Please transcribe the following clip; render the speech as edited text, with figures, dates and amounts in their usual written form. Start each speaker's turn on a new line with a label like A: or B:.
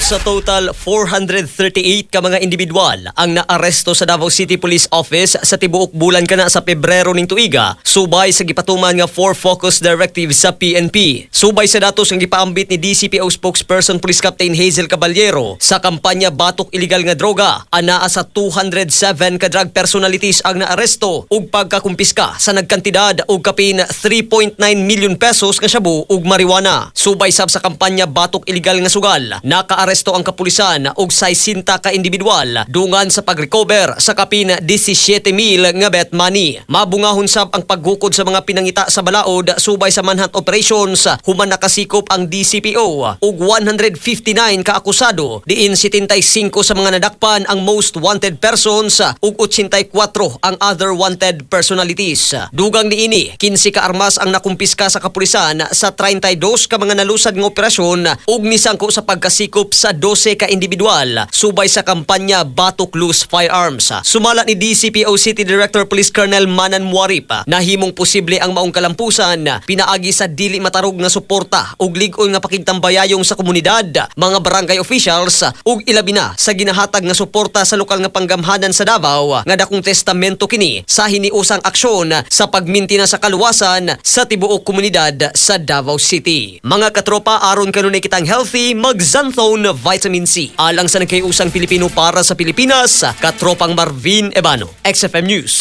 A: Sa total 438 ka mga individual ang naaresto sa Davao City Police Office sa tibuok bulan kana sa Pebrero ning tuiga, subay sa gipatuman nga four focus directive sa PNP. Subay sa datos nga gipaambit ni DCPO spokesperson Police Captain Hazel Caballero, sa kampanya Batok Illegal nga Droga, anaa sa 207 ka drug personalities ang naaresto ug pagkakumpiska sa nagkantidad og kapin 3.9 million pesos nga shabu ug marijuana. Subay sab sa kampanya Batok Illegal nga Sugal, nakaaresto ang kapulisan og 60 ka individual dungan sa pag-recover sa kapin 17,000 nga bet money. Mabungahon sab ang paghukod sa mga pinangita sa balaod subay sa manhunt operations, human nakasikop ang DCPO og 159 ka akusado, diin 75 sa mga nadakpan ang most wanted persons ug 84 ang other wanted personalities. Dugang niini, 15 ka armas ang nakumpiska sa kapulisan sa 32 ka mga nalusad nga operasyon ug nisangko sa pagkasikop sa 12 ka individual subay sa kampanya Batok Loose Firearms. Sumala ni DCPO City Director Police Colonel Manan Muarip, nahimong posible ang maong kalampusan pinaagi sa dili matarog nga suporta ug lig-on nga pakigtambayayong sa komunidad, mga barangay officials ug ilabi na sa ginahatag nga suporta sa lokal nga panggamhanan sa Davao, nga dakong testamento kini sa hiniusang aksyon sa pagmintina sa kaluwasan sa tibuok komunidad sa Davao City. Mga katropa, aron kanunay kitang healthy, mag-Xanthone Vitamin C. Alang sa nagkayusang Pilipino para sa Pilipinas, katropang Marvin Ebano, XFM News.